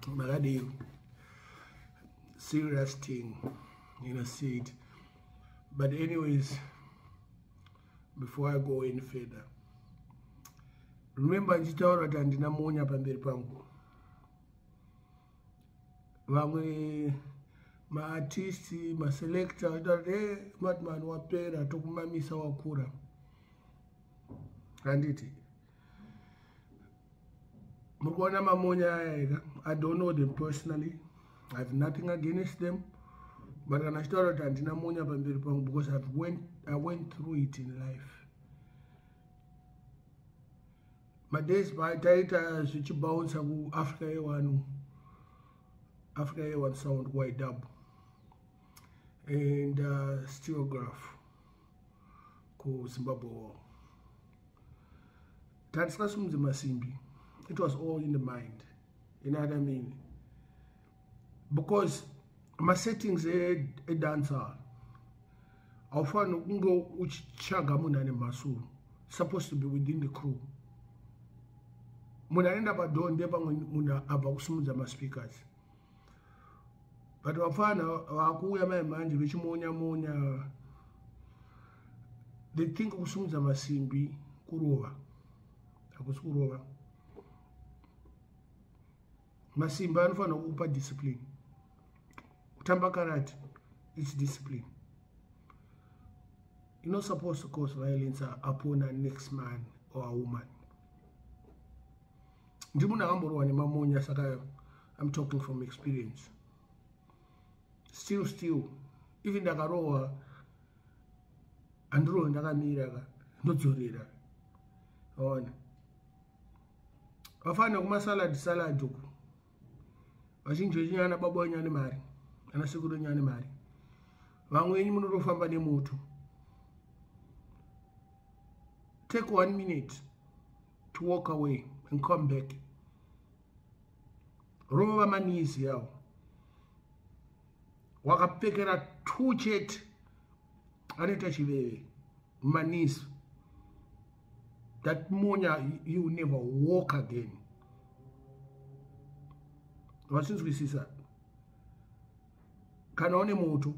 Makadii? Serious thing, you know, see it. But anyways, before I go any further, remember ndichitaura kuti handina monya pamberi pangu. Vamwe maartist, maselector vachitaura kuti hey, madman wapera, tokumamisa wakura. Handiti muri kuona mamonya aya eka? I don't know them personally, I have nothing against them, but kana achitaura kuti handina monya pamberi pangu, because I went through it in life. Madays taita zvichibounsa kuAfrica A1, Africa A1 sound, kuYdub and Stereograph kuZimbabwe Wall, tatisingasimudze masimbi. It was all in the mind, you know what I mean? Because masettings edancehall, haufaniri kunge uchitsvaga munhu ane mhasuru. Supposed to be within the crew. Munhu anoenda padoor ndepamwe munhu abva kusimudza maspeakers, but vapfana vakuuya mai manje vechimonya monya, they think kusimudza masimbi kurova. Hakusi kurova. Masimba anofanira kukupa discipline. Kutamba karate, it's discipline. You're not supposed to cause violence upon a next man or a woman. Ndi munhu akamborohwa nemamonya, saka I'm talking from experience. Still even ndakarohwa, handirohwe ndakamira ka, ndodzorera. Ona vafanira kumasalad salad uku, vazhinji vechinyana ana baba wenyu ane mari, ana sekuru wenyu ane mari. Vamwe venyu munotofamba nemoto. Take one minute to walk away and come back. Rova maknees yawo wakapfekera two chete, anoita chiveve mumaknees. That monya, you never walk again. Vachinzwisisa, kana une moto,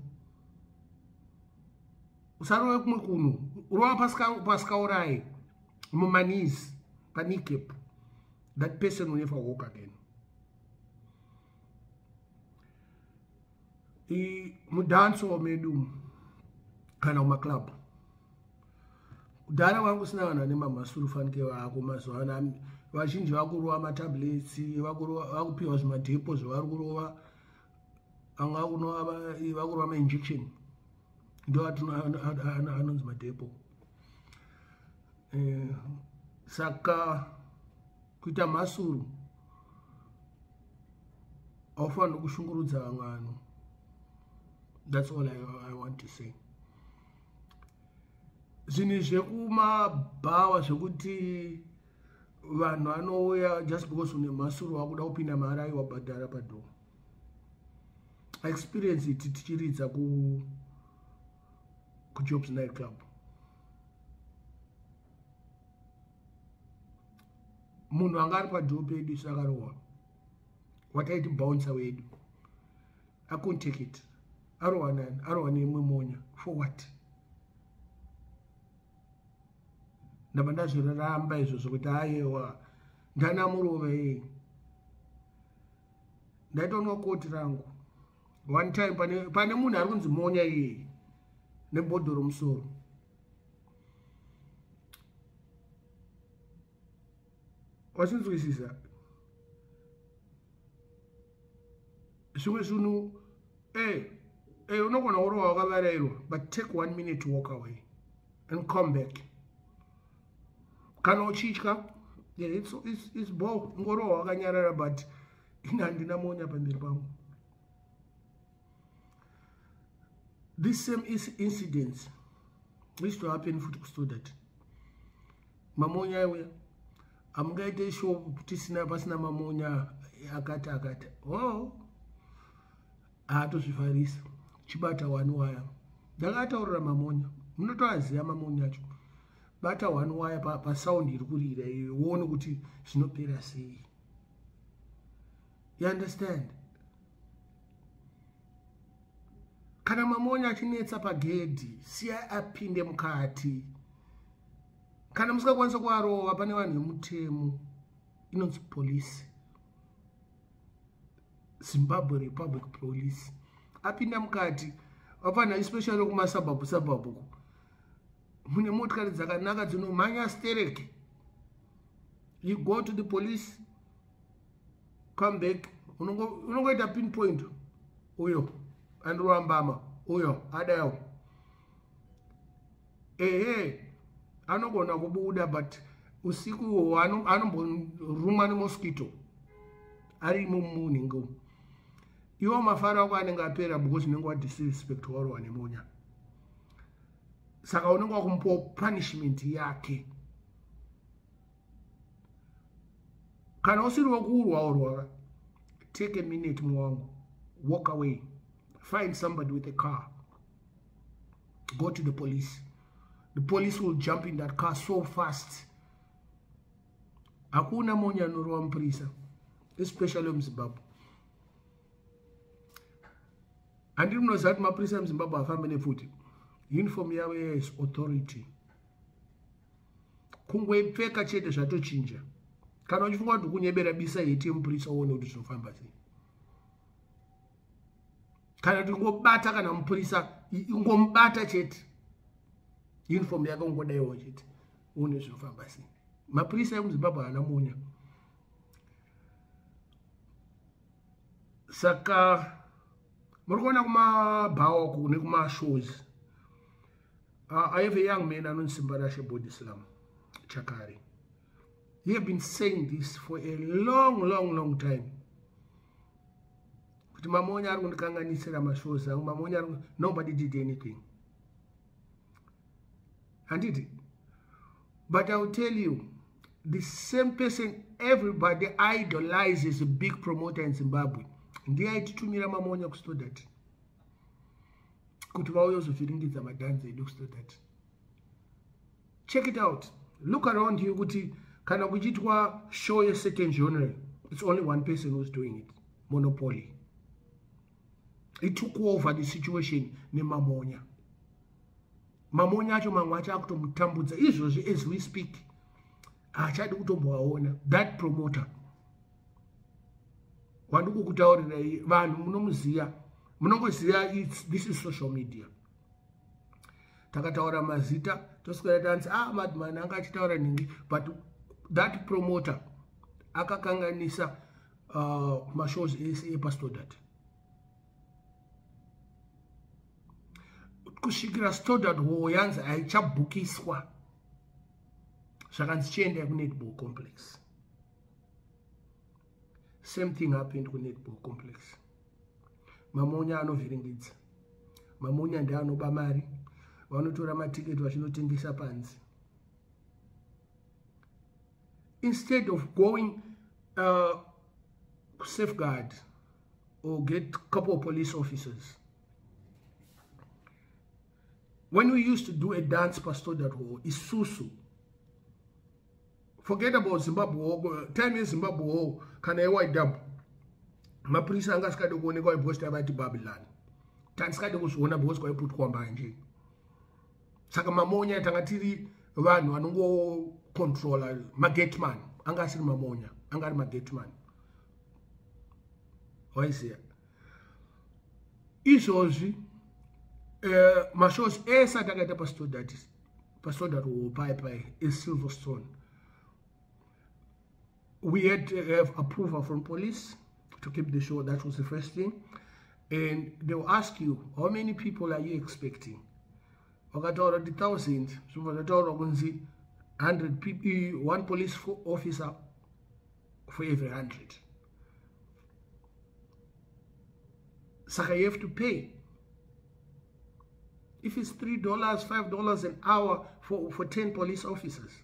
usarove kumwe kunhu, rova pasikaurayi, mumaknees, pakneecap. That person will never walk again. Mudancehall medu kana mumaclub, kudhara vangu usina vanhu vane mamhasuru fanike vako. Mazuva ano vazhinji vakurova matablets, vakupiwa zvimadhepo zvavari kurova, vamwe vakurova mainjection, ndo anonzi madhepo. Saka kuita mhasuru, haufaniri kushungurudza vamwe vanhu. That's all I want to say. Zvinhu zvekumabhawa zvekuti vanhu vanouya just because une mhasuru, wakuda kupinda mari, aiwa, bhadhara padoor. I experience it tichiridza kuJobs Night Club. Munhu anga ari padoor pedu isu akarohwa, wataiti bouncer wedu. I couldn't take it. Arohwa nani? Arohwa neimwe monya. For what? Ndabva ndazviramba izvozvo kuti aiwa, ndanamurova ei. Ndaitonwa koti rangu one time pane munhu ari kunzi monya iyeye nebhodhoro musoro. Wachinzwisisa? Zvimwe zvinhu unogona kurova wakavarairwa, but take one minute to walk away and come back. Kana uchitya, yeah, it's bo ngorohwa wakanyarara, but ini handina monya pamberi pangu. This same incidents used to happen futi kuStodart. Mamonya aiuya, hamungaite show tisina, pasina mamonya akati akati. Oh, haatozvifarisa. Chibata one waya. Ndakataurira mamonya, munotoaziva mamonya acho. Bata one waya pasound iri kurira iyo, uone kuti zvinopera sei. You understand? Kana mamonya achinetsa pagedhi, siya apinde mukati. Kana musingakwanisa kuarova, pane vanhu vemutemo inonzi police, Zimbabwe Republic Police. Apinda mukati, vapfanha, especially kumasabhabhu sabhabhu mune motikari dzakanaka dzinomhanya stereke. You go to the police, come back, unongoita pinpoint, uyo andirova uyo adayo. Ehe, anogona kubuda, but usiku uhwo anomborumwa nemosquito arimo munhingi umu. Iwo mafaro ako anenge apera because unenge wadisrespect, warohwa nemonya, saka unenge wakumupawo punishment yake. Kana usiri wekuurwa urwa, take a minute mwangu, walk away, find somebody with a car, go to the police. The police will jump in that car so fast. Hakuna monya anorova mupurisa, especially muZimbabwe. Handiri munoziva kuti mapurisa emuZimbabwe afambe nepfuti? Uniform yavo is authority. Kungoipfeka chete zvatochinja. Kana uchifunga kuti kunyebera, bisa heti yemupurisa uone kuti zvinofamba sei. Kana kuti ungobata kana mupurisa, ungomubata chete, uniform yake ungodaiwo chete, uone zvinofamba sei. Mapurisa emuZimbabwe haana munya. Saka muri kuona kumabhawa uku nekumashows, I have a young man anonzi Simbarashe Bodislam Chakari. He have been saying this for a long, long, long time kuti mamonya ari kundikanganisira mashows angu, mamonya ari. Nobody did anything, handiti? But I will tell you, the same person everybody idolizes, a big promoter in Zimbabwe, ndiye aititumira mamonya kuStodart kuti vauye kuzovhiringidza madhanzi edu kuStodart. Check it out, look around you, kuti kana kuchiitwa show yecertain genre, it's only one person who's doing it. Monopoly. It took over the situation nemamonya. Mamonya acho mamwe acho akutomutambudza izvozvi as we speak, haachadi kutomboaona. That promoter wandikukutaurirai, vanhu munomuziva, munongoziva. This is social media. Takataura mazita, toswera tanzi, "Ah, madman anga achitaura nhingi." But that promoter akakanganisa mashows ese epaStodart kusvikira Stodart Hall yanzi haichabhukiswa, zvakanzi chiendai kuNetball Complex. Same thing happened kuNetball Complex. Mamonya anovhiringidza, mamonya ndeanoba mari, vanotora matiketi vachinotengesa panze instead of going safeguard or get couple of police officers. When we used to do a dance paStodart Hall isusu, forget about Zimbabwe Hall, time yeZimbabwe Hall kana yeYW, mapurisa anga asikade kuonekwa because tavati Babylon, tandisikade kuzviona because kwaiputwa mbanje. Saka mamonya tanga tiri vanhu vanongocontrola, magateman. Anga asiri mamonya, anga ari magateman, waiziya. Izvozvi mashows ese atakaita paStodart, paStodart Hall pai pai eSilverstone, we had to have approval from police to keep the show. That was the first thing. And they will ask you, "How many people are you expecting?" Wakataura kuti 1000, zvobva zvataurwa kunzi 100 people, one police officer for every 100. Saka you have to pay, if it's $3, $5 an hour for 10 police officers.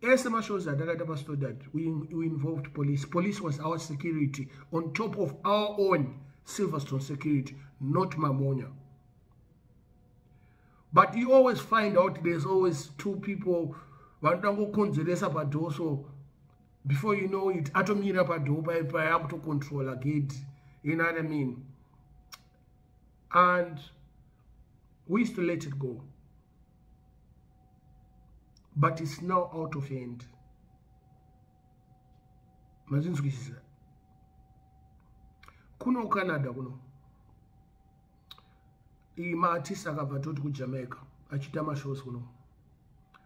Ese mashows atakaita paStodart, we involved police. Police was our security on top of our own Silverstone security, not mamonya. But you always find out there's always two people vanoda ngokonzeresa padhoso. Before you know it, atomira padoor paipai akutocontrola gate. You know what I mean? And we used to let it go. But it's now out of hand. Mazinzwisisa. Kuno Canada kuno. Maartist akabva toti kuJamaica achiita mashows kuno.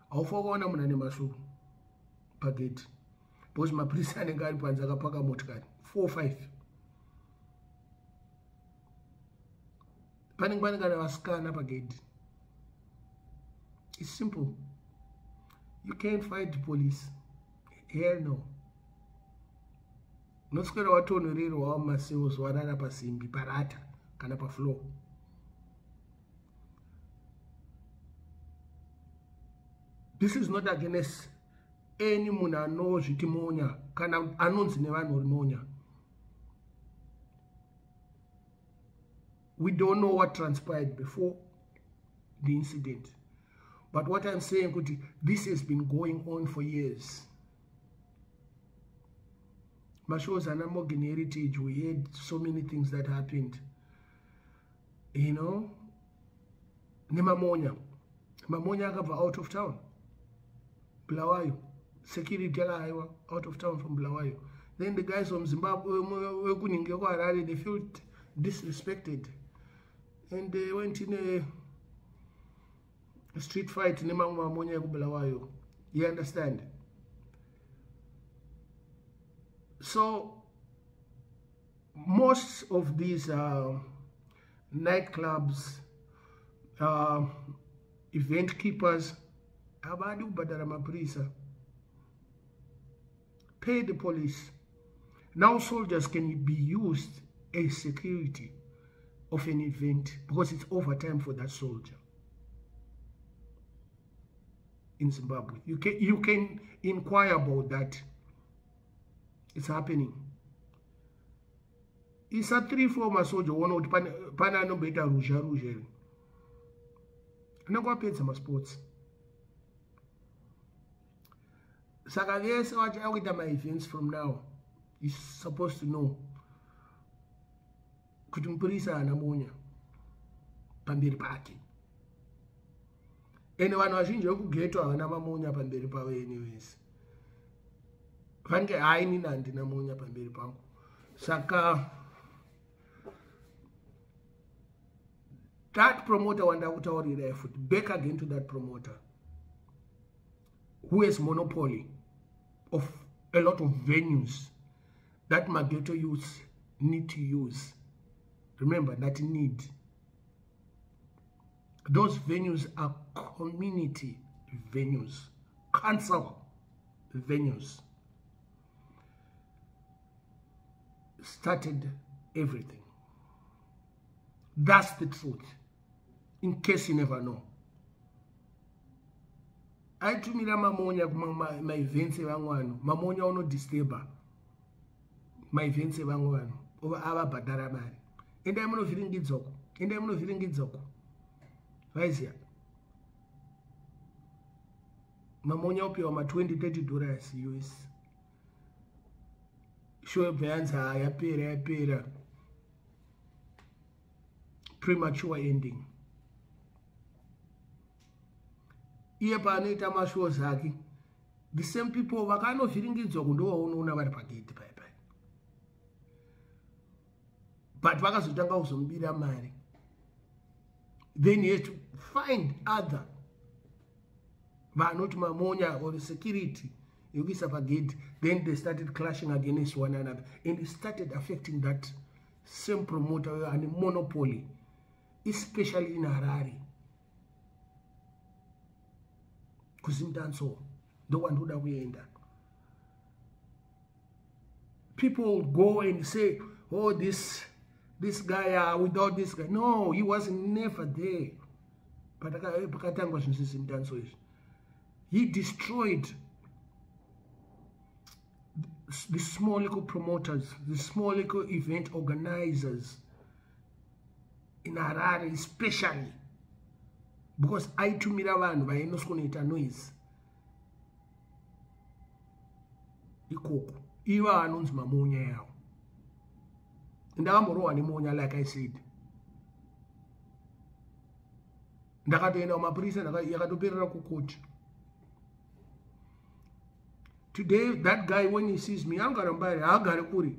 Haufa wakaona munhu ane masuku pagate because mapurisa anenge ari panze akapaka motikari 4 5. Panenge pane kana vasikana pagate. It's simple. You can't fight the police. Hell no. Unoswera watonhorerwa mumacells, warara pasimbi, parata kana pafloor. This is not against any munhu anozviti monya kana anonzi nevanhu uri monya. We don't know what transpired before the incident. But what I'm saying, kuti this has been going on for years. Mashows ana Morgan Heritage, we had so many things that happened. You know? Nemamonya. Mamonya akabva out of town. Bulawayo. Security yakahaiwa out of town from Bulawayo. Then the guys from Zimbabwe, wekuninge kuHarare, they felt disrespected. And they went in a street fight nemamwe mamonya ekuBulawayo. You understand? So most of these nightclubs, event keepers, havadi kubhadhara mapurisa. Pay the police. Now soldiers can be used as security of an event because it's overtime for that soldier. In Zimbabwe, you can inquire about that. It's happening. Isa 3 4 masoja, uona kuti pane anomboita ruzha ruzha here. Anenge wapedza masports. Saka vese vachada kuita maevents from now is supposed to know kuti mupurisa haana monya pamberi pake. Ende vanhu vazhinji vekughetto havana mamonya pamberi pavo. Anyways, vange hai, inini handina monya pamberi pangu. Saka that promoter wandakutaurirai futi, back again to that promoter who has monopoly of a lot of venues that maghetto youths need to use. Remember that need. Those venues are community venues, council venues. Started everything. That's the truth, in case you never know. Aitumira mamonya kumaevents evamwe vanhu. Mamonya unodisturba maevents evamwe vanhu, avabhadhara mari. Endai munovhiringidzako, endai munovhiringidzako. Vaiziya mamonya upiwa ma20 $30 US. Show yobva yanzi ha, yapera, yapera, premature ending. Iye paanoita mashows ake, the same people vakanovhiringidzwa kundovaunoona vari pagedhi pai pai, but vakazotanga kuzomubira mari. Then he has to find other vanoti mamonya or security yekuisa pagedhi. Then they started clashing against one another and it started affecting that same promoter ane monopoly, especially in Harare, kuZimdancehall ndokwandoda kuenda. People go and say, "Oh, this guy, without this guy." No, he was never there pakatangwa zvinhu zveZimdancehall izvi. He destroyed the small little promoters, the small little event organizers in Harare especially, because aitumira vanhu vainoswa kunoita noise. Ikoko iva anonzi mamonya yawo. Ndakamborohwa nemonya, like I said. Ndakatoenda kumapurisa, yakatoperera kukoti. Today that guy, when he sees me, anogara Mbare, haagari kure,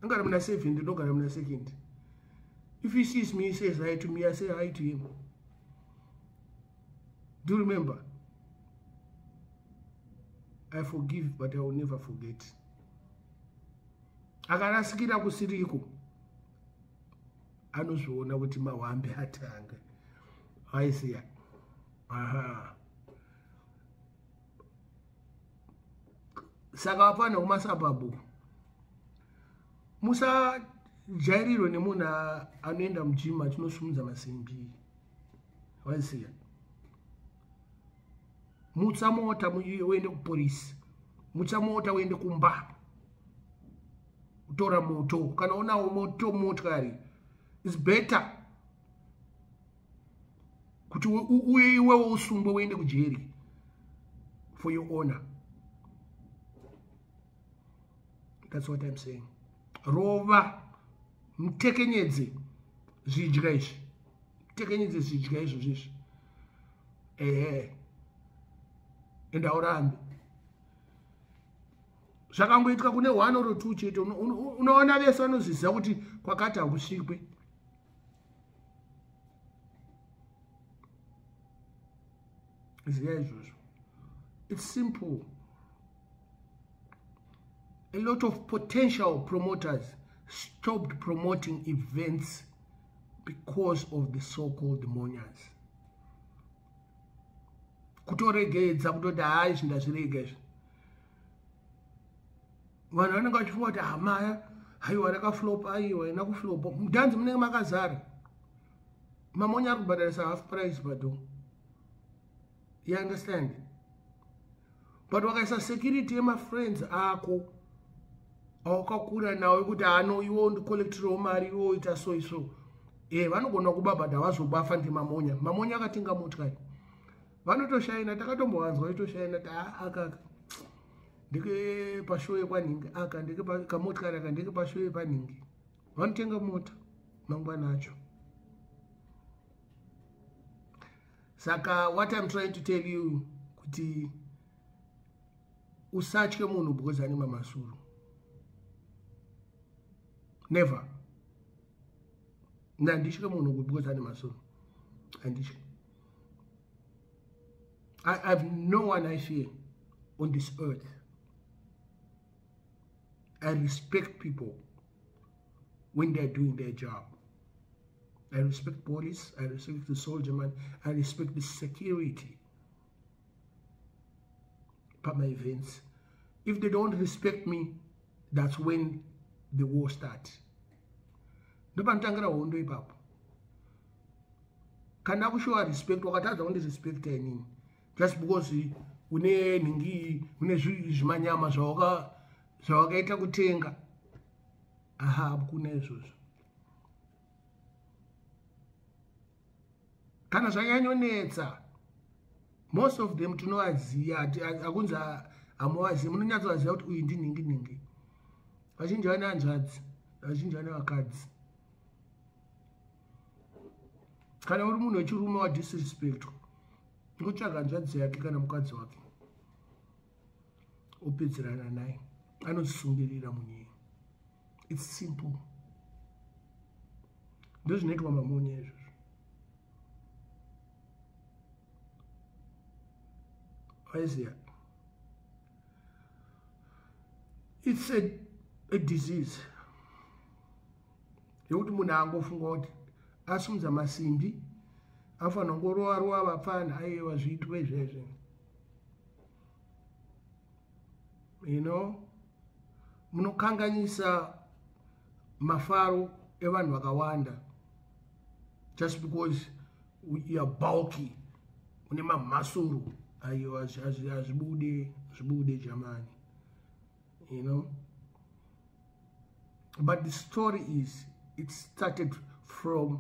angara muna 7, ndinogara muna second. If he sees me, he says hi to me, I say hi to him. Do you remember? I forgive, but I will never forget. Akarasikira kusiriko, anozviona kuti mahwambe atanga aisiya. Aha, saka vapana kumasabhabhu, musajairirwe nemunhu anoenda mugym achinosumudza masimbi. Waisiya, mutsa mota uende kupolisi, mutsa mota uende kumba, utora moto kana unawo moto motikari. Is better kuti uye iwewo usungwe uende kujeri for your honor. That's what I'm saying. Rova, mutekenyedze zvidya izvi, mutekenyedze zvidya izvozvo izvi. Ehe, ende aurambi zvakangoitika kune one or two chete, unoona vese vanozviziva kuti kwakati hakusvikwe. Ziva izvozvo, it's simple. A lot of potential promoters stopped promoting events because of the so-called monyas. Kutoregedza, kutoti hai, izvi ndazvirega izvi. Vanhu vanenge vachifunga kuti hamaya, haiwa, rakaflopa. Aiwa, ina kuflopa. Mudhanzi munenge makazara, mamonya ari kubhadharisa half price pado, you understand? But wakaisa security yemafriends ako awakakura nawo yekuti ano iwo ndicollectirewo mari, iwo ita so iso, e vanogona kubabhadha, vazobafa ndemamonya. Mamonya akatenga motikari, vanotoshaina. Takatombovanzwa vachitoshaina ti akaka ndeke pashow yekwanhingi, aka ndeke kamotikari, aka ndeke pashow yepanhingi. Vanotenga mota mangwana acho. Saka what I'm trying to tell you kuti usatye munhu because ane mamasuru. Never. Ndanditye munhu because ane masuru, handitye. I have no one I fear on this earth. I respect people when they're doing their job. I respect police, I respect the soldier man, I respect the security. But my events, if they don't respect me, that's when the war starts. Ndopanotangira hondo ipapo. Kana kushowa respect, wakatadza kundirespecta inini just because une nhingi, une zvimanyama zvawakaita kutenga, aha, kuna izvozvo. Kana zvanyanyonetsa, most of them tinovaziva, hakunzi hamuvazivi, munonyatsovaziva kuti uyu ndinhingi nhingi. Vazhinji vane hanzvadzi, vazhinji vane vakadzi. Kana uri munhu wechirume wadisrespectwa, ngotsvaga hanzvadzi yake kana mukadzi wake, opedzerana naye, anosungirira munyika. It's simple. Ndozvinoitwa mamonya izvozvo. Waiziya, it's a disease yekuti munhu angofunga kuti asumudza masimbi, afanira kungorova rova vapfana. Aiwa, zviitwe izvezvi, munokanganisa mafaro evanhu vakawanda just because you are bulky, une mamhasuru. Aiwa, hazvibude, zvibude jamani. But the story is, it started from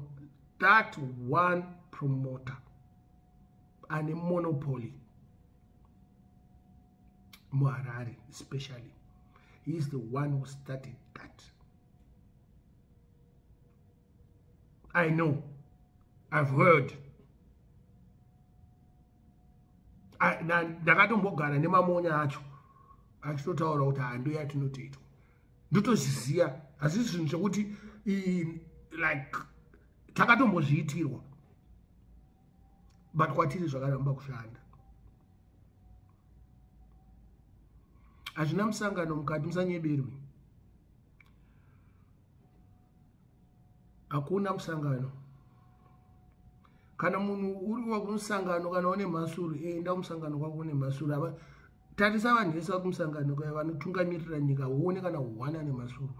that one promoter ane monopoly muHarare especially. He is the one who started that. I know. I've heard. Ndakatombogara nemamonya acho achitotaura kuti hando yatinotoitwa, ndotozviziva. Asi zvinhu zvekuti, like, takatombozviitirwa, but kwatiri zvakaramba kushanda. Hazvina musangano mukati, musanyeberwi. Hakuna musangano. Kana munhu uri wakumusangano, kana une mhasuru, enda kumusangano kwako une mhasuru. Ava tarisa vanhu vese vakumusangano kaya vanotungamirira nyika, uone kana hwana nemhasuru.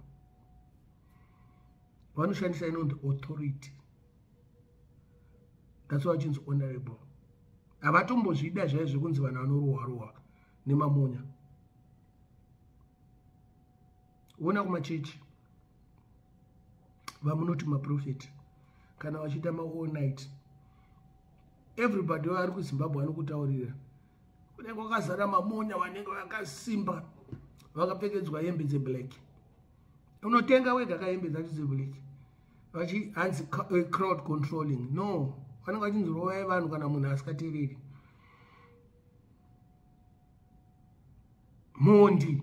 Vanoshandisa inonzi authority. That's why vachinzi honorable. Havatombozvida zvai zvekunzi vanhu vanorohwa rohwa nemamonya. Ona kumachechi vamunoti maprofeti, kana vachiita maall night, everybody vari kuZimbabwe vanokutaurira, kunenge kwakazara mamonya vanenge vakasimba, vakapfekedzwa hembe dzeblack. Unotenga wega kahembe dzacho dzeblack, vachihanzi crowd controlling. No, vanenge vachinzi rovai vanhu kana munhu asikateereri. Mhondi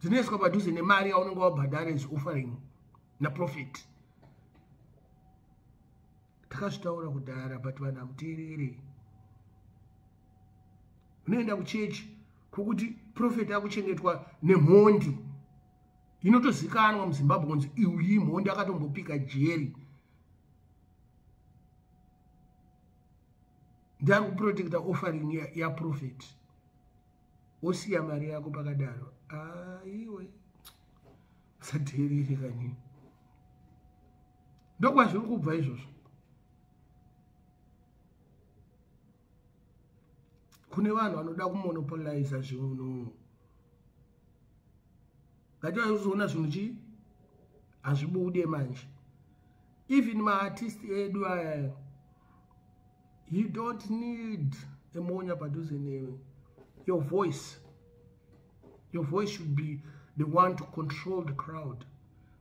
dzinoiswa padhuze nemari yaunenge wabhadhara as offering naprofet. Takazvitaura kudhara, but vanhu hamuteerere. Unoenda kuchechi kwokuti profeti akuchengetwa nemhondi inotozikanwa muZimbabwe kunzi uyu mhondi, akatombopika jeri, ndiari kuprotecta offering yaprofet ya, wosiya mari yako pakadaro. Aiwe, usateerere kani. Ndokwazviri kubva izvozvo. Kune vanhu vanoda kumonopoliza zvinhu. Ngativazoona zvinhu chii hazvibude manje. Even maartist edu aya, you don't need emonya padhuze newe. Your voice should be the one to control the crowd.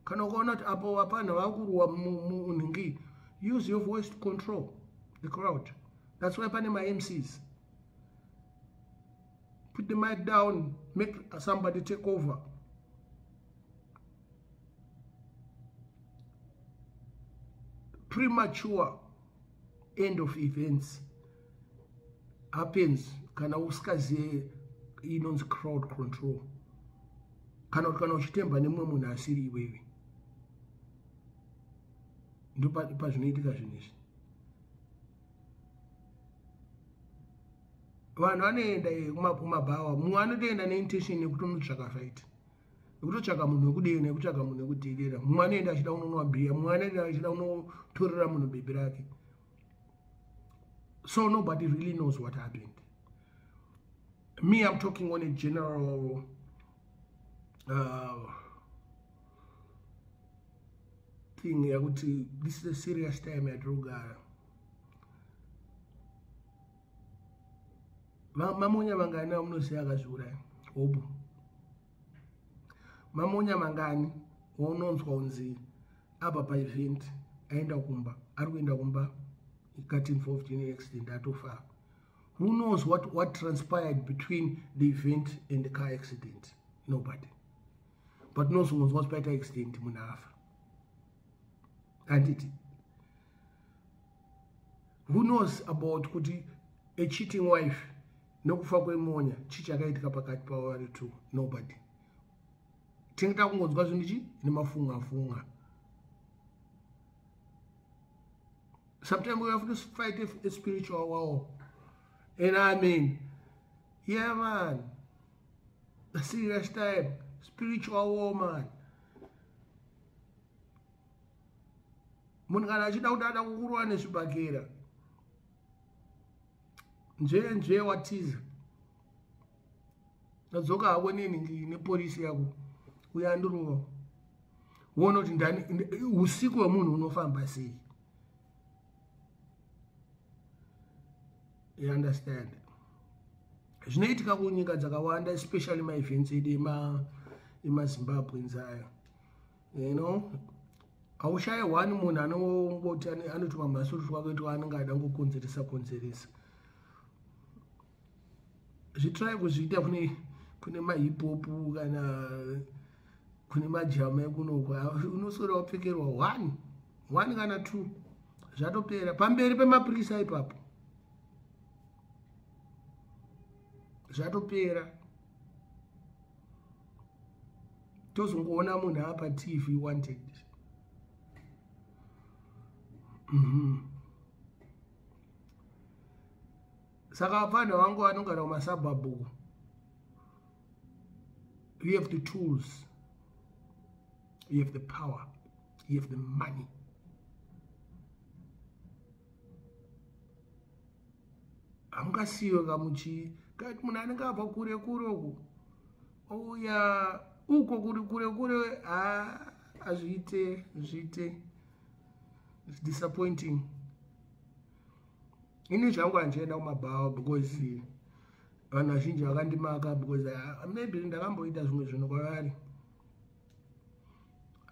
Kana ukaona kuti apo vapana vakuruwa munhingi, use your voice to control the crowd. That's why pane maMCs. Put the mic down, make somebody take over. Premature end of events happens kana usikazive inonzi crowd control, kana kuti kana uchitemba nemumwe munhu asiri iwewe. Ndo pazvinoitika zvinhu izvi. Vanhu vanoenda kumabhawa, mumwe anotoenda neintention yekuti unotsvaka fight, nekutotsvaka munhu wekudei, nekutsvaka munhu wekudhirira. Mumwe anoenda achida kunonwa bhiya, mumwe anoenda achida kunotorera munhu bhebhi rake. So nobody really knows what happened. Me, I'm talking on a general thing yakuti this is a serious time yatiri kugara. Mamonya mangani amunoziva akazviuraya hobo? Mamonya mangani waunonzwa unzi abva paevent aenda kumba, ari kuenda kumba, got involved in accident, atofa? Who knows what transpired between the event and the car accident? Nobody. But unozongonzwa kuti paita accident, munhu afa, handiti? Who knows about kuti a cheating wife nekufa kwemonya, chii chakaitika pakati pavo vari two? Nobody. Tinge takungonzwa zvinhu chi nemafunga funga. Sometimes we have to fight a spiritual war, and I mean, yeah man, a serious time spiritual war, man. Munhu kana achida kuti ada kukurwa nezvibhakera, nzvee nzvee, watiza, adzoka hako nenhingi nepolisi yako, uyo andirova, uone kuti ndani. Usiku hwemunhu unofamba sei? You understand? Zvinoitika kunyika dzakawanda, especially maevents edu. emaZimbabweans aya, you know. Haushaye one munhu anongoti anoti mamhasuru twake twaanenge ada ngokonzeresa konzeresa. Zvitrai kuzviita kune mahip-hop kana kune majama ekunoko, unoswera wapfekerwa one one kana two, zvatopera pamberi pemapurisa ipapo, zvatopera. Tozongoona munhu apa TV, wanted. Saka vapfana vangu vanogara kumasuburbs, you have the tools, you have the power, you have the money. Hamungasiyiwe kamuchi kati munhu anenge abva kure kure uku, ouya uko kuri kure kure. Hazviite, zviite. It's disappointing. Ini zvangu handichienda kumabhawa because vanhu vazhinji vakandimaka, because maybe ndakamboita zvimwe zvinhu kwavari.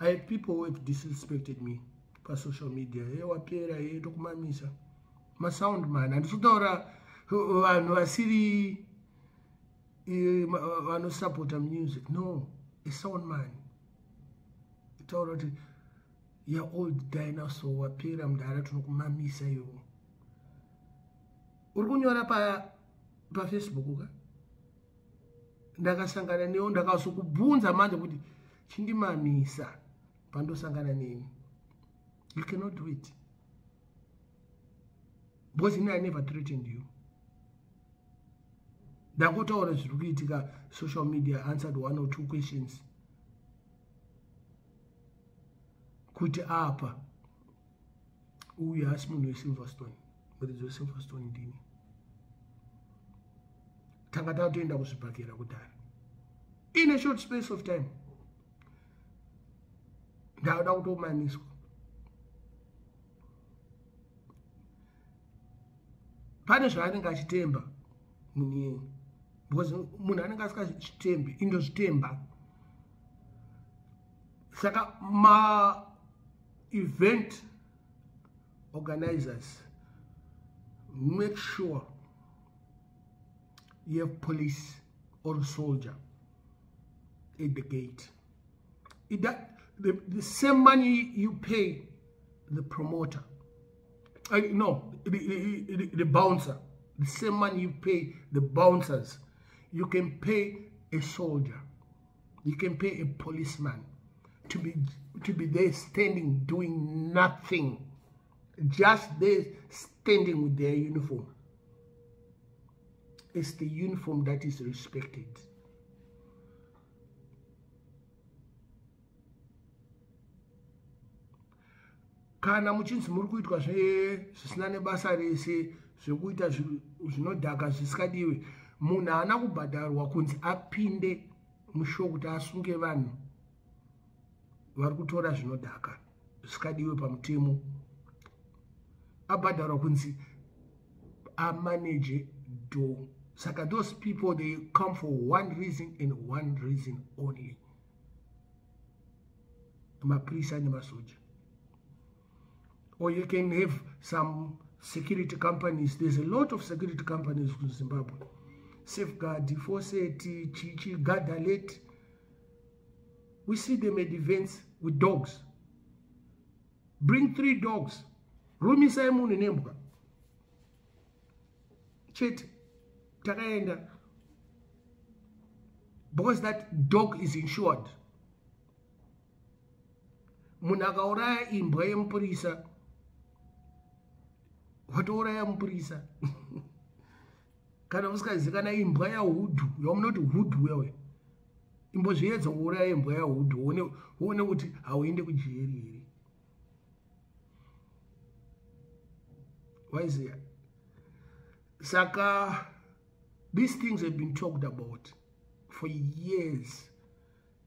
I have people who have disrespected me pasocial media. Ye wapera, ye tokumamisa. Masound man, handisi kutaura vanhu vasiri vanosupporta music. No, a sound man taura kuti, "Ya old dinosaur, wapera mudhara, tinokumamisa iwo." Uri kunyora paFacebook ka, ndakasangana newo, ndakazokubvunza manje kuti chindimamisa pandosangana neni. You cannot do it because ini I never threatened you. Ndangotaura zviri kuitika social media, answered one or two questions kuti apa uyu haasi munhu weSilverstone, muridzi weSilverstone ndini. Tanga tatoenda kuzvibhakera kudhara. In a short space of time ndauda kutomamiswa. Pane zvaanenge achitemba munhu iyeye, because munhu anenge asingazvitembi, indozvitemba. Saka maevent organizers, make sure you have police or soldier at the gate. The same money you pay the promoter, no, the bouncer, the same money you pay the bouncers, you can pay a soldier, you can pay a policeman to be there standing, doing nothing, just there standing with their uniform. It's the uniform that is respected. Kana muchinzi muri kuitwa zvisina nebasa rese, zvekuita zvinodhaka zvisikadiwe, munhu haana kubhadharwa kunzi apinde mushow kuti asunge vanhu vari kutora zvinodhaka zvisikadiwe pamutemo. Abhadharwa kunzi amanage door. Saka those people, they come for one reason and one reason only, mapurisa nemasoja. Or you can have some security companies. There's a lot of security companies in Zimbabwe, Safeguard, Fawcett, Chichi, Gadalet. We see them at events with dogs. Bring three dogs, rumisai munhu nembwa chete, takaenda, because that dog is insured. Munhu akauraya imbwa yemupurisa, watouraya mupurisa. Kana musikazivi, kana imbwa yahudhu yamunoti hudhu wewe, imbozviedza kuuraya imbwa yahudhu, uone kuti hauende kujeri here. Waiziya? Saka these things have been talked about for years.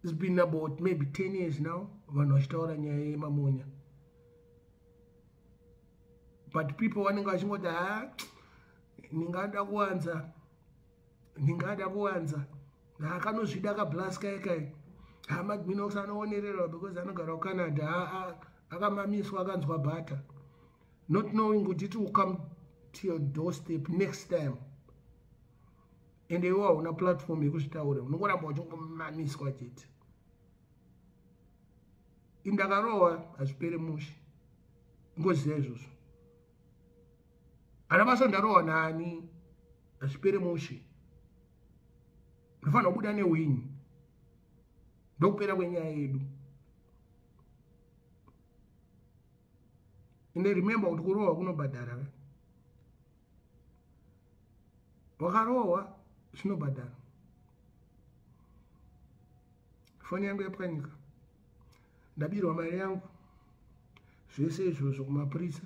It's been about maybe 10 years now vanhu vachitaura nyaya yemamonya, but people vanenge vachingoti, "Ha, ndingada kuwanza, ndingada kuwanza, akanozvida kablas kai kai." Madminox anoonererwa because anogara kuCanada, akamamiswa, akanzwa bhata, not knowing kuti it will come to your doorstep next time. Ende iwe hauna platform yekuzvitaura, unongoramba uchingomamiswa chete. Indakarohwa hazvipere mushe, ingoziva izvozvo. Hana basa ndarohwa nani, hazvipere mushe. Unofanira kubuda newini, ndokupera kwenyaya yedu. Ende remember kuti kurohwa kunobhadhara. Wakarohwa zvinobhadhara. Foni yangu yapwanyika, ndabirwa mari yangu, zvese izvozvo kumapurisa.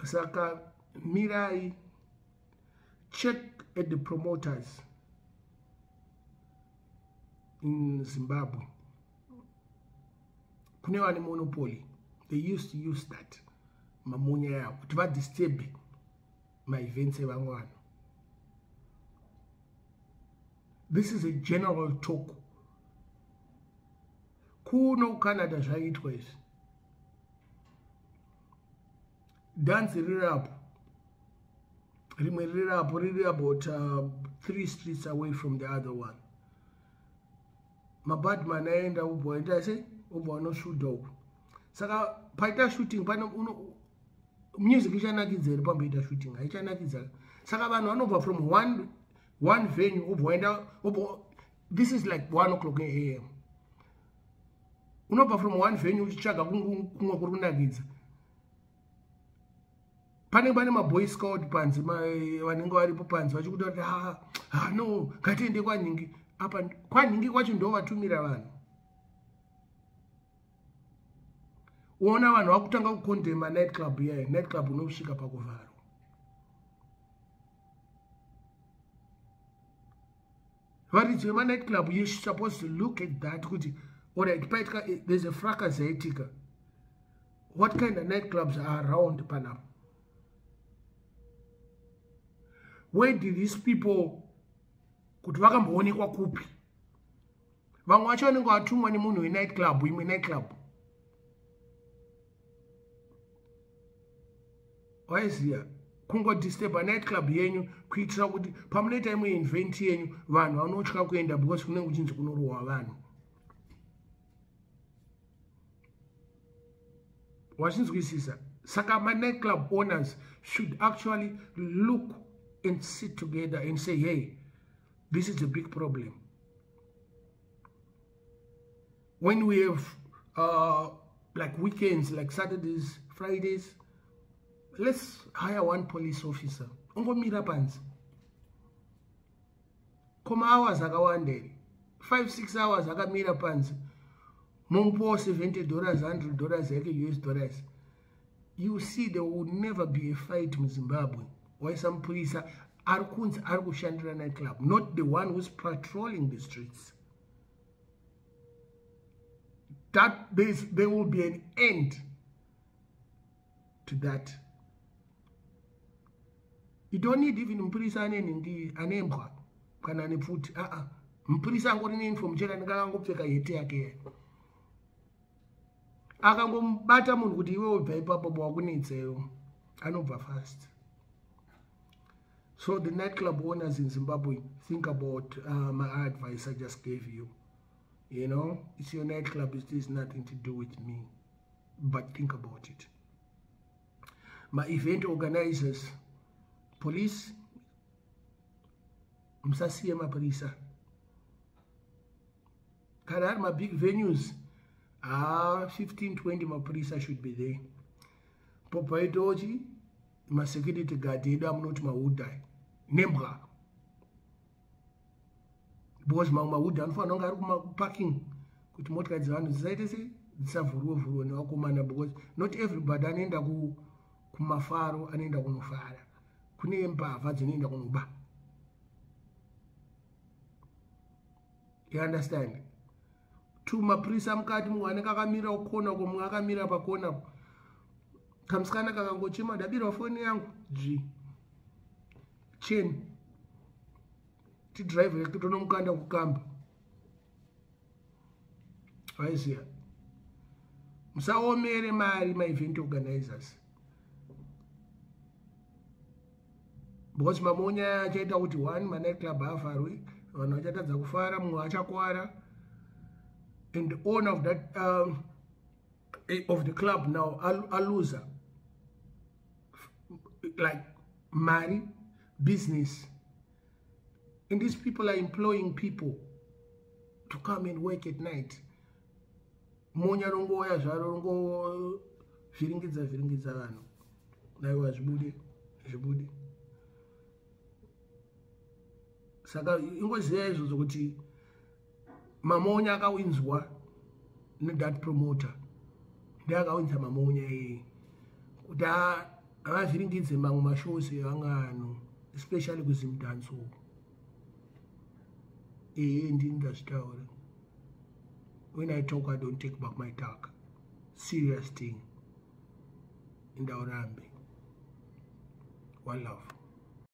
Saka mirai, check at the promoters in Zimbabwe. Kune vane monopoly, they used to use that mamonya yavo kuti vadisturb maevents evamwe vanhu. This is a general talk. Kuno kuCanada zvaitwa izvi. Dhanzi riri apo, rimwe riri apo, riri about 3 streets away from the other one. Mabadman aenda, ubva waita sei, ubva wanoshuta uku. Saka paita shooting pane music ichanakidza here? Pamboita shooting haichanakidza. Saka vanhu vanobva from one venue, ubva waenda, this is like 1 o'clock am. Unobva from one venue uchitsvaga kumwe kuri kunakidza. Panenge pane maboy scout panze, vanenge varipo panze vachikuta kuti ha no, ngatiende kwanhingi. Apa kwanhingi kwacho ndo vatumira vanhu. Uona vanhu vakutanga kukondema night club iyayo, night club unosvika pakuvharwa. Varidzi vemanight club, you supposed to look at that kuti alright, paitika there's a fracas yaitika. What kind of night clubs are around panapa? Where did these people kuti vakamboonekwa kupi? Vamwe vacho vanenge vatumwa nemunhu wenight club, imwe night club. Waiziya kungodisturba night club yenyu kuitira kuti pamunoita imwe event yenyu vanhu vanotya kuenda because kunenge kuchinzi kunorohwa vanhu. Wachinzwisisa? Saka manight club owners should actually look and sit together and say, hey, this is a big problem. When we have like weekends, like Saturdays, Fridays, let's hire one police officer. Ungomira panze. Koma hours akawanda here. 5-6 hours akamira panze. Mumupawo $70, $100 yake US dollars. You see, there will never be a fight in Zimbabwe. Waisa mupurisa ari kunzi ari kushandira night club, not the one who's patrolling the streets. That there will be an end to that. You don't need even mupurisa ane nhingi, ane mbwa kana ane pfuti. Mupurisa angori neuniform chete, anenge akangopfeka heti yake. Akangomubata munhu kuti iwe ubva ipapo wakunetseyo, anobva fast. So the nightclub owners in Zimbabwe, think about my advice I just gave you. You know, it's your nightclub, it has nothing to do with me. But think about it. My event organizers, police, musasiye mapurisa. Kana ari mabig venues, 15, 20 mapurisa should be there. Popaitochi, masecurity guard edu amunoti mahudha nembwa. Because mamwe mahudha anofanira kunge ari kumaparking kuti motikari dzevanhu dzisaite sei, dzisavhurwe vhurwe nevakomana, because not everybody anoenda kumafaro anoenda kunofara. Kune mbavha dzinoenda kunoba. You understand? 2 mapurisa mukati, mumwe anenge akamira kukona uko, mumwe akamira pakona. Kamusikana kakangochema, ndabirwa foni yangu, dzvi. Chen. Tidrive tonomukanda kukamba. Vaiziya, musaomere mari maevent organizers, because mamonya achaita kuti one manight club avharwe, vanhu vachatadza kufara, mumwe achakwara, and the owner of that of the club now aluza like mari, business. And these people are employing people to come and work at night. Monya rongoya zvaro, rongovhiringidza vhiringidza vanhu. Naiwa zvibude, zvibude. Saka ingoziva izvozvo kuti mamonya akawinzwa nethat promoter, ndeakawinza mamonya iyeye kuti avavhiringidze mamwe mashows evamwe vanhu, especially kuZimdanso. Ehe, ndini ndazvitaura. When I talk, I don't take back my talk. Serious thing, indaurambe. One love.